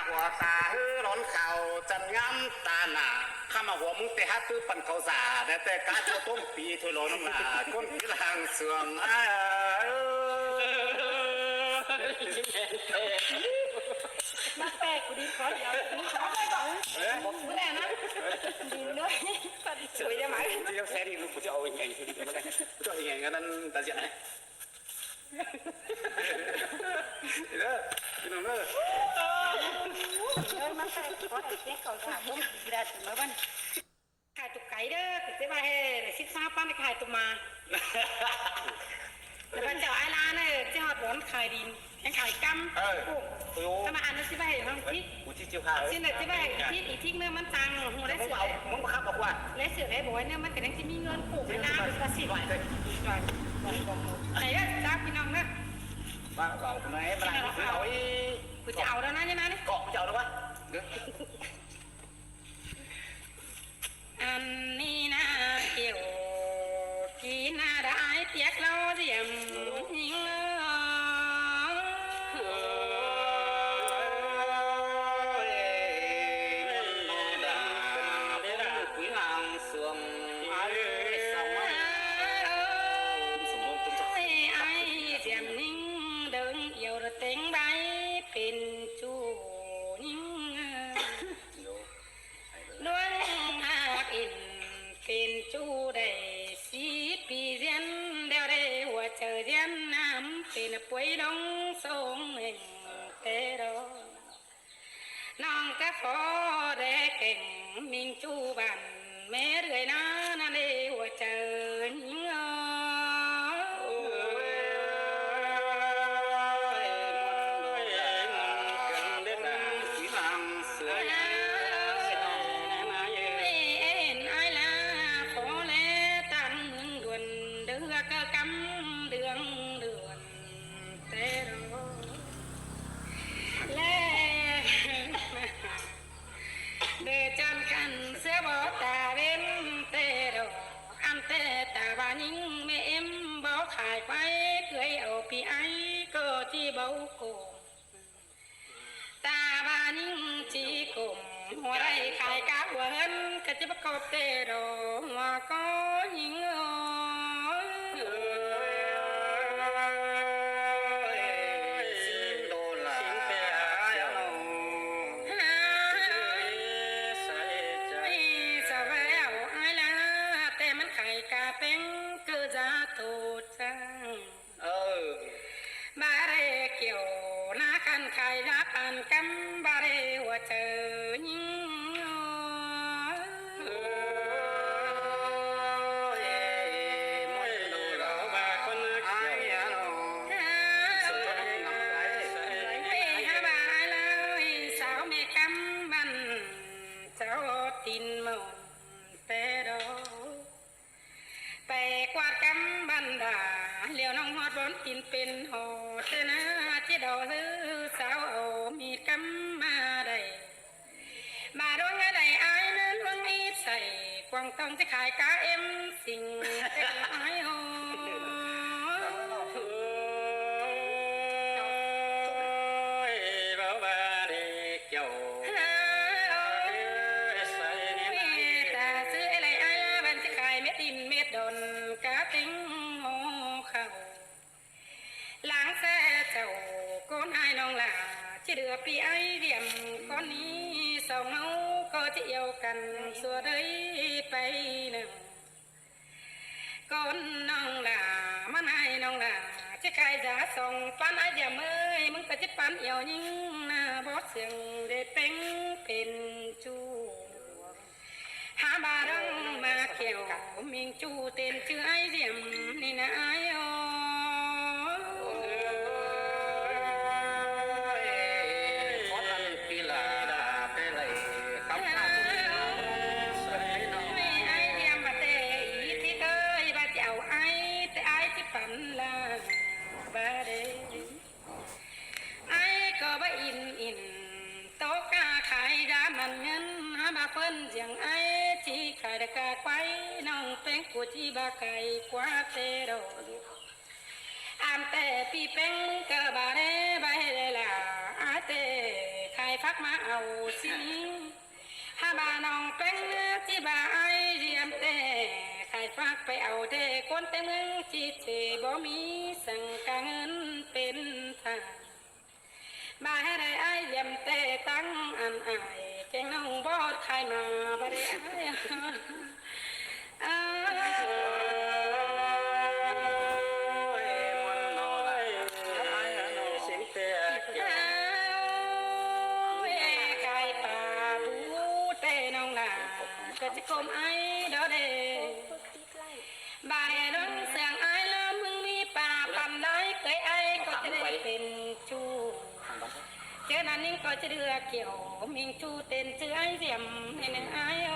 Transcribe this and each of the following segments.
ຫົວຕາເຮີຫຼອນຂາວ ຈັນງາມຕາໜ້າ ຂ້າມາຫົວມຶງແຕ່ຫາຕື້ປັນເຂົ້າສາ ແຕ່ກາເຈົ້າຕົ້ມປີຖ້ວຍຫຼໍນ້ອງຫຼ້າ ຄົນຄືລາງສວງ ອ້າຍເອີຍ. ມາແປກກູດີຂໍດຽວ ມຶງຂໍດຽວ ເອີ ບໍ່ຄືແລ້ວນະ ດີເລີຍ ສວຍໄດ້ໄໝ? ເຈົ້າແຊດີ ກູຈະເອົາໃຫຍ່ ກູຈະເອົາໃຫຍ່ ອັນນັ້ນຕາເສຍ ເດີ ພີ່ນ້ອງເດີ ເດີ ມາໃສ່ ຂໍໃຫ້ເຈັບເຂົ້າສາ ບໍ່ໄດ້ມາບັນ ຂາຍຕຸກໄກ່ເດີ ຄືຊິວ່າແຮ່ ສິບສາມປັນຂາຍຕຸກໝາ ແລ້ວເຈົ້າອ້າຍຫຼານເດີ ຊິຮອດບ່ອນຂາຍດິນ ຍັງຂາຍກຳ ເອີ ໂອ້ ໂອ້ ຖ້າມາອັນນັ້ນຊິວ່າແຮ່ ເອີ ທີ່ ກູຊິຈິວຫາ ຊິນະ ຊິວ່າແຮ່ ທີ່ອີກທີໜຶ່ງມັນຈັ່ງຮູ້ໄດ້ເສືອ ມຶງບໍ່ຂັບອອກວ່າ ແລະເສືອໄດ້ບໍ່ໄວ້ເນີ ມັນກໍຍັງຊິມີເງິນປູກໄວ້ນາ ເປັນກະສິ ໄປເດີຈ້າພີ່ນ້ອງເດີ ວ່າເອົາຜູ້ໃດມາ ເອົາອີກ ກູຈະເອົາແລ້ວນະ ນີ້ນະ ນີ້ເກາະ ກູຈະເອົາແລ້ວວະ ອັນນີ້ນາ ເກວ ກິນນາ ໄດ້ປຽກລໍດຽມ ຍິງເອີຍ ອ້າຍດຽມຍິງ ເດິງອຽວລະເຕັງໃບ ເປັນຈູ້ຍິງ ດວງຮັກອິນເປັນຈູ້ໄດ້ສີ່ປີ ຈຽນແລ້ວໄດ້ຫົວໃຈ ຈຽນນ້ຳເປັນປ່ວຍດອງສອງແຫ່ງແຕ່ດອກ ນ້ອງກະພໍແດ່ແກ່ງ ມິງຈູ້ບ້ານແມ່ເລື່ອຍນາ ນະເດຫົວໃຈຍິງເອີຍ. ເອີຍ ເອີຍ ເອີຍ ອ້າຍລາ ຂໍແລຕາມເມືອງດ່ວນ ເດືອກະກຳເດືອງດ່ວນແຕ່ດອກ ແລ ເດີຈັນຄັນເສືອບໍ່ຕາເວັນແຕ່ດອກ ອັນແຕ່ຕາວ່າຍິງແມ່ເອັມບໍ່ຂາຍໄປ ເອື້ອຍເອົາປີໄອກໍຈິເບົາໂກ ຕາວ່າຍິງຈີກົມ ຫົວໄດ້ຂາຍກາຫົວເຮືອນ ກະຈິປະກອບແຕ່ດອກ ຫົວກໍຍິງເອີຍ ໂດລາ ສະແວວອ້າຍລາ ແຕ່ມັນຂາຍກາແປ້ງ ເກີດຈາໂຕດຈັງ ເອີ ບາເຣກ່ຽວນາຄັນຂາຍຢາປານກຳ ບາເຣຫົວໃຈຍິງ ໂອ້ຍ ໂອ້ຍ ໂດລາ ເວຫາບາຍລາຍ ສາວແມ່ກຳບ້ານ ເຈົ້າຕີນໝໍ້ນແຕ່ດອກ ໄປກວາດກຳບັນດາ ຫຼຽວນ້ອງຮອດບ່ອນຕີນເປັນຫໍ ເທີນາຈິດອກ ຫຼືສາວເອົາມີດກຳມາໄດ້ ບາດວງໃດອ້າຍເນີນວັງອີດໃສ່ ກວາງຕ້ອງຈະຂາຍກາເອັມສິງ ແຕ່ອ້າຍໂຫ ເຈົ້າ ເອີຍ ຕາຊື່ເອື້ອຍອ້າຍລາ ບ້ານຊິຂາຍເມັດດິນເມັດດອນ ກະເຕັງຫໍເຂົ້າ ຫຼາງແຊເຈົ້າ ໂກນອ້າຍນ້ອງຫຼ້າ ຊິເຫຼືອປີອ້າຍດຽມ ກ່ອນນີ້ສອງເຮົາກໍຈະອຽວກັນ ຊົ່ວເດີຍໄປນຳ ກ່ອນນ້ອງຫຼ້າ ມານາຍນ້ອງຫຼ້າ ຈະຂາຍຢາສອງປັນ ອາຢາເມີຍ ມຶງກະຈະປັນອຽວຍິງ ໜ້າບໍ່ເຊື່ອງ ໄດ້ແປງເປັນຈູ້ ຫາບາດອງມາແກ້ວ ມິງຈູ້ເຕັນຈື່ອ້າຍດຽມ ນີ້ນາອ້າຍໂອ. ແມ່ອ້າຍດຽມມາແຕ່ອີກທິດເອີຍ ວ່າຈະເອົາອ້າຍ ແຕ່ອ້າຍຊິປັນລາບາເດ ອ້າຍກໍບໍ່ອິນອິນ ໂຕກາຂາຍຢາມັນເງິນ ຫາມາເພິ່ນຈຽງອ້າຍ ຊິຂາຍດາກາໄກວ ນ້ອງແປ້ງກູຊິບາໄກກວ່າແຕ່ດອກ ອາມແຕ່ປີແປ້ງເກີບາເດ ບາເດລາ ອາເຕ ຂາຍຟ້າ ມາເອົາຊິມີ ຫາວ່ານ້ອງແປ້ງຊິວ່າອ້າຍລຽມແຕ່ ຂາຍຝາກໄປເອົາແຕ່ຄົນແຕ່ເມືອງ ຊິເຈບໍ່ມີສັງກະເງິນເປັນທ່າ ບາດໃດອ້າຍຢ້ຽມແຕ່ຕັ້ງອັນອາຍ ແກງນ້ອງບອດຂາຍມາບໍ່ໄດ້ອ້າຍ ເອີ ເອີ ຂາຍປາບູແຕ່ນ້ອງຫຼ້າ ກໍຊິກົມອ້າຍດອກເດ. ບາດໃດດອງເຊື່ອງອ້າຍລະ ມຶງມີປາປານໃດ ເຄີຍອ້າຍກໍຈະໄດ້ເປັນຊູ້ ເທື່ອນັ້ນຍິງກໍຈະເລືອກກ່ຽວ ຍິງຊູ້ເຕັນຊື່ອ້າຍສຽມໃຫ້ແນ່ອ້າຍໂອ.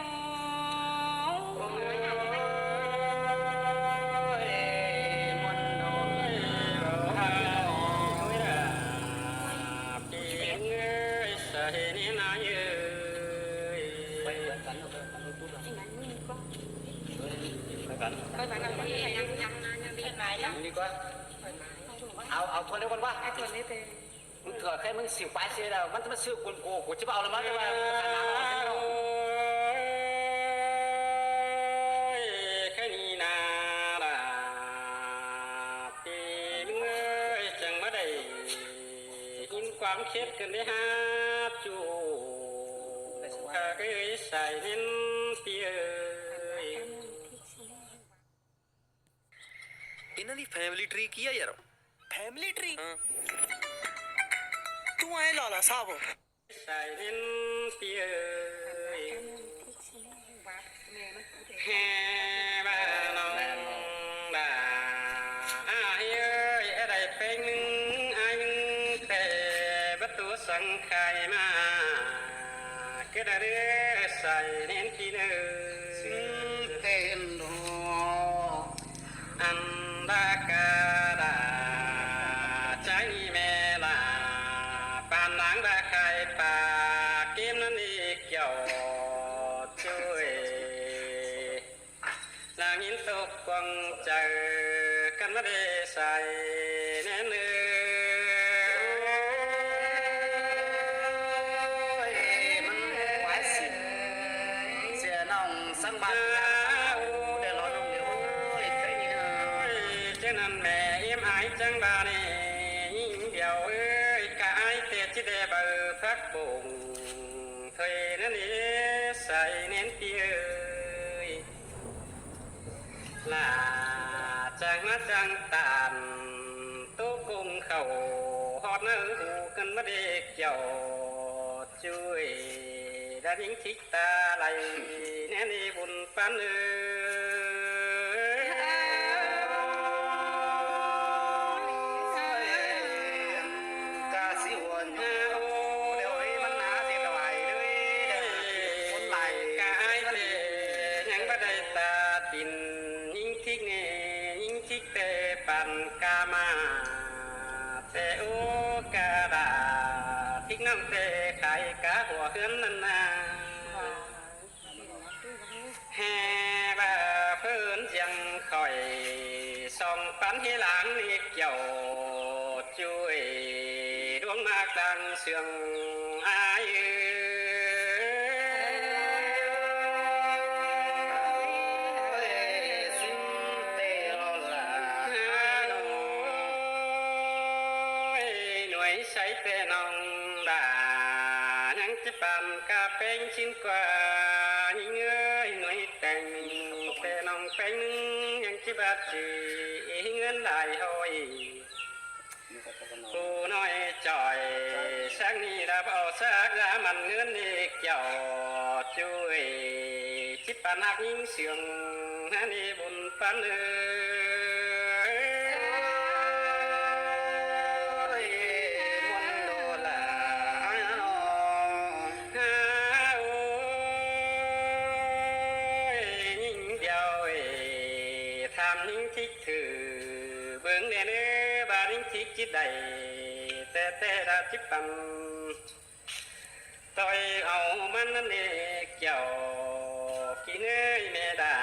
ເອົາ ເອົາຖ້ວຍເດີ ມັນວ່າ ເອົາຖ້ວຍເລີຍເດີ ມຶງເຖື່ອແຄ່ມຶງສິວປາຍເສຍແລ້ວ ມັນຈະມາຊື້ກົນໂກ ກູຈະບໍ່ເອົາລະມັນ ແຕ່ວ່າ ໂອ້ຍ ແຄ່ນີ້ນາລະ ປີເອີຍ ຈັ່ງມາໄດ້ຍິນຄວາມເຄັດກັນໄດ້ຫາຈູ້ ຂ້າເອີຍ ສາຍເໜັນປີເອີຍ. इन्हां दी family tree की ऐ यार? Family tree? हां। तू ऐ लाला साहब। ສາຍເໜັນປີເອີຍ ແຫ່ບ້ານນ້ອງຫຼ້າ ອ້າຍເອີຍ ໄດ້ແປ້ງໜຶ່ງ ອ້າຍໜຶ່ງ ແຕ່ບັດໂຕສັງຂາຍມາ ກະດາເດີ ສາຍເໜັນປີເອີຍ ເປັນດອກ ອັນດາກາດາ ໃຈແມ່ລາ ປານນາງດາຂາຍປາ ເກມນັ້ນອີກເຈົ້າ ຈຸ້ຍ ນາງຍິນຕົກກວາງໃຈ ກັນມາເດໃສແນ່ເນີ ມັນຄວາຍສິນ ເສຍນ້ອງສັງບາດ ເອີ ເຈົ້ານັ້ນແມ່ເອີຍ ອາຍຈັງບາດນີ້ ຍິງດຽວເອີຍ ກະອາຍແຕ່ຊິໄດ້ເບີຜັກບົ້ງ ເອີຍ ນັ້ນເອີຍ ສາຍເໜັນປີເອີຍ ຫຼ້າຈາກມາຈາງຕານ ໂຕກົງເຂົ້າ ຮອດໜ້າຫູກັນມາເດກເຈົ້າ ຈຸ້ຍ ດາຍິງທິກຕາໄຫຼ ແນ່ນີ້ບຸນປັນເອີຍ ກະຊິຫວນຢູ່ ໂອ້ຍ ມັນໜາເສຍດາຍເດີ ກະອາຍແຕ່ຍັງບໍ່ໄດ້ຕາຕິນ ຍິງທິກແນ່ ຍິງທິກແຕ່ປານກາມາ ແຕ່ໂອກາດາ ທິກນ້ອງແຕ່ຂາຍກາຫົວເຮືອນນັ້ນນາ ແຫ່ວ່າເພິ່ນຍັງຄອຍ ສ່ອງປັນເຮລາງເນກເຈົ້າ ຈຸ້ຍ ດວງມາກາງເຊື່ອງ ອ້າຍເອີຍ ສິນເຕລອລາ ໂອ້ຍ ໜ່ວຍໃສແຕ່ນ້ອງດາ ຍັງຈະປານກາແປ້ງຊິນກວ່າ ຍິງເອີຍ ໜ່ວຍແຕ່ງແຕ່ນ້ອງແປ້ງໜຶ່ງ ຍັງຈະບາດຈື່ເງິນຫຼາຍຮ້ອຍ ຜູ້ນ້ອຍຈ່ອຍ ສັກນີ້ລະເອົາສັກລະມັນເງິນນີ້ເຈົ້າ ຈຸ້ຍ ຊິປານຮັກຍິງເຊື່ອງ ອັນນີ້ບຸນປັນເອີຍ ມ່ວນໂດລາ ໂອ້ຍ ຍິງດຽວເອີຍ ຖາມຍິງທິກ ຖືເບິ່ງແນ່ເນີ ບາດນີ້ທິກຈິດໄດ້ ແຕ່ແຕ່ດາຈິດປັນ ຕ່ອຍເອົາມັນນັ້ນເອກເຈົ້າ ກິນເອີຍແມ່ດາ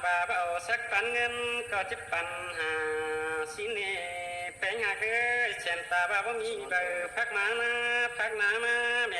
ບາເວົ້າສັກປັນເງິນ ກໍຈິດປັນຫາຊິເນ ແປ້ງຮັກເອີຍ ແສນຕາບາບໍ່ມີເບີ ພັກມານາ ພັກນາມາແມ່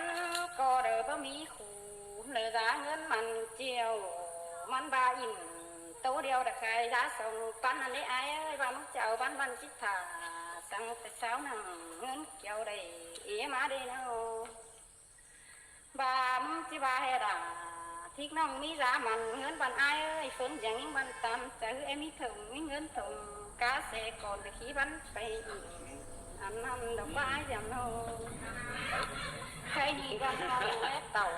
ນກໍເລີຍບໍ່ມີຄູ່ ເລີຍລາເງິນມັນຈຽວ ມັນວ່າອິນໂຕດຽວ ດະຂາຍລາສອງພັນ ນັ້ນເດ້ອ້າຍເອີຍ ວ່າມຶງຈະເອົາມັນ ມັນຊິຖ້າ ສັ່ງແຕ່ເຊົ້ານັ້ນ ເງິນກ່ຽວໄດ້ເອມາເດ້ເນາະ. ວ່າມຶງຊິວ່າແຮດາ ທິກນ້ອງມີລາມັນ ເງິນບັນອ້າຍເອີຍ ເຟີນຢ່າງຍິງບັນຕາມໃຈ ເອີຍ ມີຖົງມີເງິນຖົງ ກາແສກ່ອນໄປຂີ່ບັນໄປອີກ ອັນນັ້ນດອກວ່າອ້າຍຢາມເນາະ ໃຄມີບັນນ້ອງແລະເຕົ້າ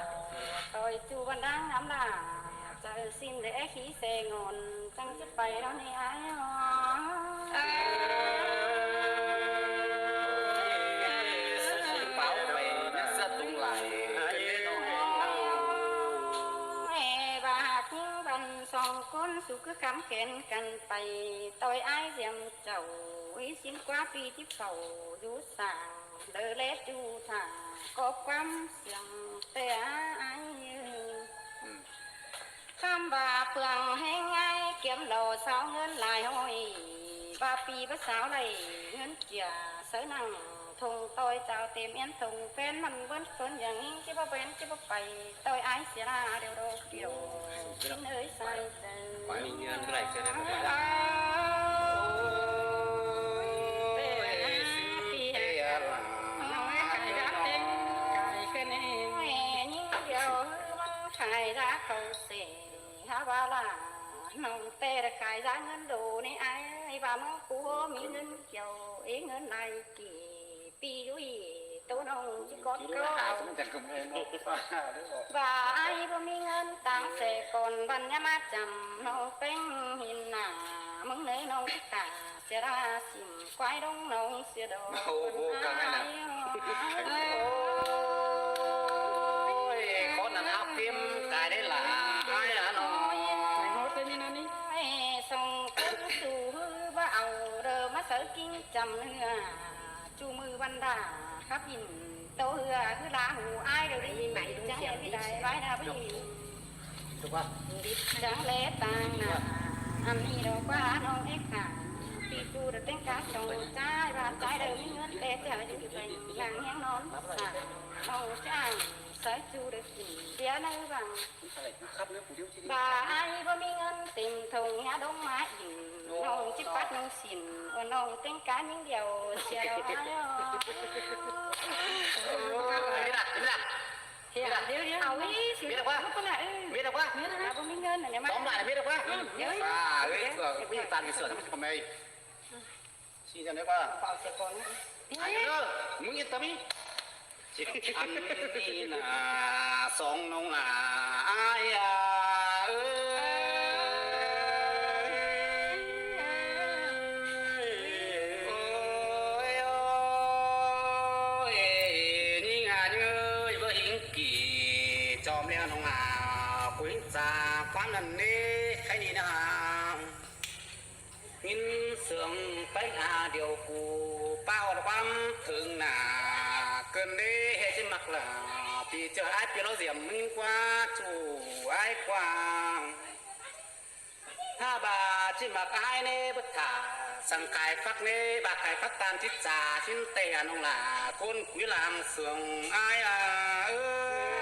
ຕ່ອຍຈູບັນດາງອຳລາ ເຈົ້າສິ້ນແລະຂີ້ແສງອນ ຈັ່ງຈະໄປແລ້ວນີ້ອ້າຍເນາະ. ເອີຍ ວ່າຫາກຍິງບັນສອງຄົນ ສູ້ຄືຄຳແຂນກັນໄປ ຕ່ອຍອ້າຍສຽມເຈົ້າ ວິສິນກວ່າປີທີ່ເຝົ້າຢູ່ສ້າງ ເດີແລຢູ່ທ່າ ກໍຄວາມສຽງແຕ່ອ້າຍ ຄຳວ່າເປືອງແຮງງ່າຍ ກຽມລໍຊາວເງິນຫຼາຍຮ້ອຍ ວ່າປີວ່າສາວໄດ້ເງິນເຈ້ຍ ໃສ່ນັ່ງທົ່ງຕ່ອຍຈາວເຕັມແອນທົ່ງ ແຟນມັນເບິ່ນເຟີນຢ່າງນີ້ ເຈັບບໍ່ແບນເຈັບບໍ່ໄປ ຕ່ອຍອ້າຍເສຍລາດຽວດອກດຽວ ຊິງເອີຍສາຍໃຈ ໄປມີເງິນເມື່ອໃດຈະໄດ້ມາ ໂອ້ຍ ເສຍລາ ນ້ອງເອີຍ ຂາຍດາເຕັງ ຂາຍເກີນເອງ ຍິງດຽວມັນຂາຍດາເຂົາເສ ຫາວ່າຫຼ້າ ນ້ອງແຕ່ລະຂາຍຢາເງິນໂດນີ້ ອ້າຍວ່າເມືອງປູມີເງິນກ່ຽວ ເອເງິນຫຼາຍກີ່ ປີຢູ່ອີ່ໂຕນ້ອງຊິກອດເຂົາ ວ່າອ້າຍບໍ່ມີເງິນຕ່າງແຕ່ກ່ອນ ບັນຍາມາຈຳ ນ້ອງແປ້ງເຫັນໜ້າ ມຶງເນີນ້ອງກະ ເສຍລາຊິມ ຄວາຍດົງໜອງເສຍດອກ ໂອ້ໂຫ ກະແມ່ນນະ ໂອ້ຍ ຄົນນັ້ນອັບເຕັມກາຍໄດ້ຫຼາຍລະເນາະ ໄປຮອດເທື່ອນີ້ນະນີ້ ສອງຄົນສູ້ບໍ່ເອົາເດີ ມາເສີກິງຈຳເນື້ອ ຈູມືບັນດາ ຂັບບິນໂຕເຮືອ ຄືລາຫູອ້າຍເດີ ດີຈັ່ງເຫັນໄດ້ໄວ້ນະ ດິບຈັງແລຕ່າງໜ້າ ອັນນີ້ດອກວ່ານ້ອງເອກຫາ ປີຕູດແຕ່ງກາສອງຈາຍ ວ່າຈາຍເດີມີເງິນແຕ່ຈາຍຢູ່ໄປ ນັ່ງແຮງນອນສາ ນ້ອງຈ້າງໃສ່ຈູເດີກິນເບຍໃນວັງ ບາອ້າຍບໍ່ມີເງິນເຕັມຖົງ ຫາດົງມາອີກ ນ້ອງຊິປັດນ້ອງສິນ ໂອ ນ້ອງແຕ່ງການຍິງດຽວ ເສຍດອກອ້າຍ ເຮັດລະ ເຮັດລະ ເຮັດລະ ດຽວ ດຽວ ເອົາ ເຮັດລະ ເຮັດລະ ເຮັດລະ ເຮັດລະ ບໍ່ມີເງິນ ອັນນີ້ມາ ສອງບາດ ເຮັດລະ ດຽວ ອ່າ ເອີຍ ມີຕານມີສ່ວນ ທຳໄມ ຊີ້ຈັ່ງໃດວ່າ ເອົາເສຍກ່ອນ ໄອ້ເດີ ມຶງເຮັດຕາມີ ອັນນີ້ນະ ສອງນ້ອງຫຼ້າ ອ້າຍອາເອີຍ ໂອ້ຍ ໂອ້ຍ ຍິງອາເອີຍ ບໍ່ຫິງກີ່ ຈອມແລ້ວນ້ອງຫຼ້າ ກູຍິງຈາ ຄວາມນັ້ນເດ້ ໃຄນີ້ນະ ຍິນສຽງໄປຫາດຽວກູ ປ້າວຄວາມເຖິງໜ້າ ເກີນເດເຮັດຊິມັກລະ ປີເຈີອ້າຍປີລາວສຽມມຶງກວ່າ ຈູອ້າຍກວ່າ ຖ້າບາດຊິມັກອ້າຍເນ ເບິດຖ້າ ສັງກາຍຟັກເນ ບາດກາຍຟັກຕາມຈິດຈາ ຊິນແຕ່ອະນ້ອງຫຼ້າ ຄົນ ຄຸຍລາງເຊື່ອງອ້າຍອາເອີຍ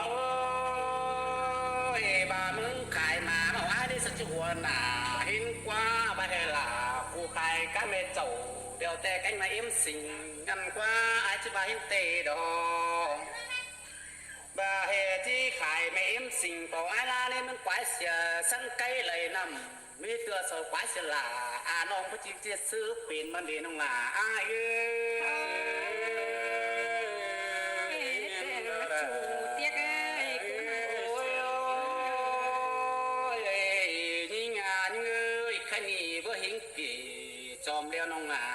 ໂອ້ຍ ບາມຶງຂາຍໝາ ເອົາອ້າຍໄດ້ສັກຈະຫົວໜ້າ ເຫັນກວ່າບາແຮລາ ຜູ້ຂາຍກະແມ່ເຈົ້າ ດຽວແຕ່ແກງມາເອັມສິງ ນັ້ນກວ່າອ້າຍຊິບາເຫັນເຕດອກ ບາແຮທີ່ຂາຍແມ່ເອັມສິງ ປອງອ້າຍລານີ້ມັນກວາຍເສຍ ສັງໄກໄຫຼນ້ຳ ມີເທື່ອເສົາກວາຍເສຍຫຼ້າ ອານ້ອງຜູ້ຈິງເຈດຊື້ເປັນມັນເດນ້ອງຫຼ້າ ອ້າຍເອີຍ ຕຽກເອີຍ ໂອ້ຍ ຍິງອາຍິງເອີຍ ຄະນີ້ບໍ່ຫິງກີ່ ຈອມແລ້ວນ້ອງຫຼ້າ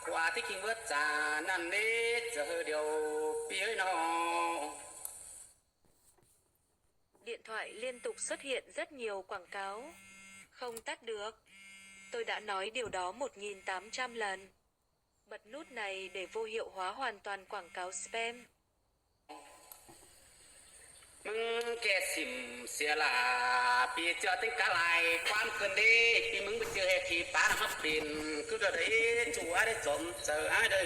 ຄວາທີ່ກິນເບິດຈານ ນັ້ນເດ້ ເຈີດຽວປີເອີຍນ້ອງ. Điện thoại liên tục xuất hiện rất nhiều quảng cáo. Không tắt được. Tôi đã nói điều đó một nghìn tám trăm lần. Bật nút này để vô hiệu hóa hoàn toàn quảng cáo spam. ມຶງແກ່ສິມເສຍລະ ປີເຈີເຕັງກະລາຍຄວາມເກີນເດ ປີມຶງໄປເຈີແຮທີ່ປານມາເປັນ ຄືດອດເດ ຈູອ້າຍໄດ້ຈອມເຈີອ້າຍເດ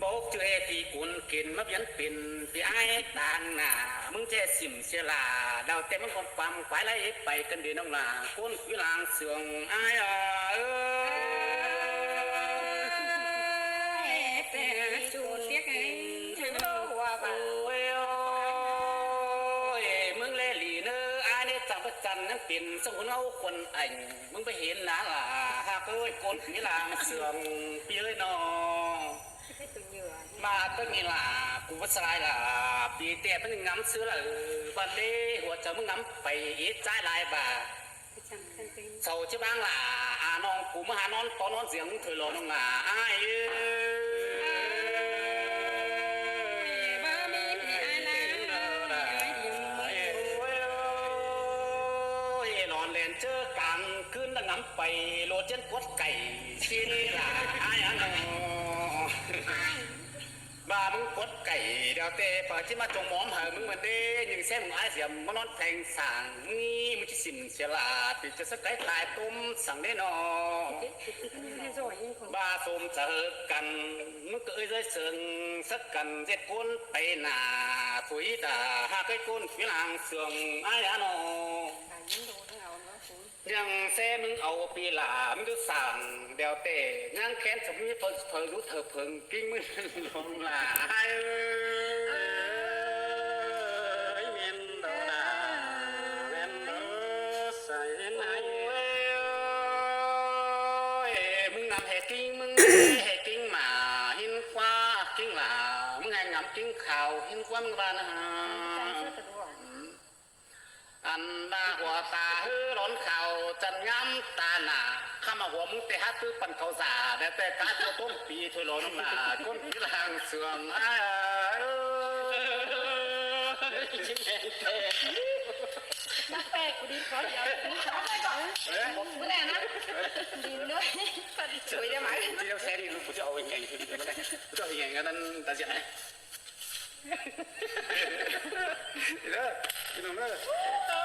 ບໍ່ອອກຈື່ແຮທີ່ກຸນເກນມາວຽນເປັນ ປີອ້າຍຕາງໜ້າ ມຶງແກ່ສິມເສຍລະ ດາວແຕ່ມັນຄວາມຄວາມຄວາຍໄຫຼໄປເກີນເດນ້ອງຫຼ້າ ຄົນຄຸຍລາງເຊື່ອງອ້າຍອາເອີຍ. ໂອ້ຍ ໂອ້ຍ ມຶງແລຫຼີເນີ ອ້າຍເນ ຈັກປະຈັນຍັງເປັນສະຫຸນເອົາຄົນໄອ ມຶງໄປເຫັນໜ້າລະ ຫາກເອີຍ ຄົນມີລາງເຊື່ອງ ປີເອີຍນ້ອງ ມາຕົນນີ້ລະ ກູບໍ່ສະລາຍລະ ປີແຕ່ມັນງຳຊື່ລະ ບັດເດ ຫົວໃຈມຶງງຳໄປ ເອດຈາຍຫຼາຍບາດ ເຊົາຈະບາງລະ ອານ້ອງ ກູມາຫານອນ ຕອນນອນສຽງເທີລອນ້ອງລະ ອ້າຍເອີຍ ໂອ້ຍ ລອນແລ່ນເຈີກາງຄືນລະງຳໄປ ໂລດເຈັນກົດໄກ່ ຊິນີ້ລະ ອ້າຍອານ້ອງ ບາມຶງກົດໄກ່ ແລ້ວແຕ່ ປາຈິມາຈົງມອມໃຫ້ມຶງມັນເດ ແຊມອາຍສຽມມານອນແພງສ້າງ ມື້ນີ້ມື້ທີ່ສິນເສຍຫຼາດ ທີ່ຈະສະໄກຕາຍຕົ້ມສັງເດນໍ ວ່າສົມຈະເຮີກັນ ມຶງກໍເອີຍເຊີຍເຊິ່ງ ສັກກັນເຈັດຄົນໄປໜ້າ ທຸຍດາຫາກໄກຄົນປີລາງເຊື່ອງອາຍອານໍ ຍັງແຊມຶງເອົາປີຫຼາ ມຶງຈະສ້າງແດວແຕ່ ຍັງແຂນສະມີເພິ່ງເພິ່ງ ດູເຖີເພິ່ງ ກິ້ງມຶງລົງຫຼາຍ ເອີຍ ແມ່ນດອກນາ ແມ່ນດອກໃສນາຍ ໂອ້ຍ ມຶງນຳແຫ່ກິ້ງ ມຶງແຫ່ກິ້ງໝາ ຫີນຄວ້າກິ້ງຫຼາ ມຶງແຫ່ງາມກິ້ງຂາວ ຫີນຄວ້າມຶງບ້ານຫາ ອັນດາຫົວຕາເຮີຮ້ອນຂາວ ຈັນງາມຕາໜ້າ ຂ້າມາຫົວມຶງແຕ່ຫາຕື້ປັນເຂົ້າສາ ແຕ່ກາຕົວຕົ້ມປີຖ້ວຍຫຼໍນ້ອງໜ້າ ກົ້ນປີລາງເຊື່ອງ ອ້າຍເອີຍ ແມ່ນແທ້ ນັກແປກກູດິນຂໍດຽວ ເອີ ບໍ່ແນ່ນະ ດິນດ້ວຍ ຊ່ວຍໄດ້ໄໝ ທີ່ເຮົາແຊນີ້ ກູຈະເອົາໃຫຍ່ຂຶ້ນ ກູຈະເອົາໃຫຍ່ອັນນັ້ນຕາເສຍ ເດີ ພີ່ນ້ອງເດີ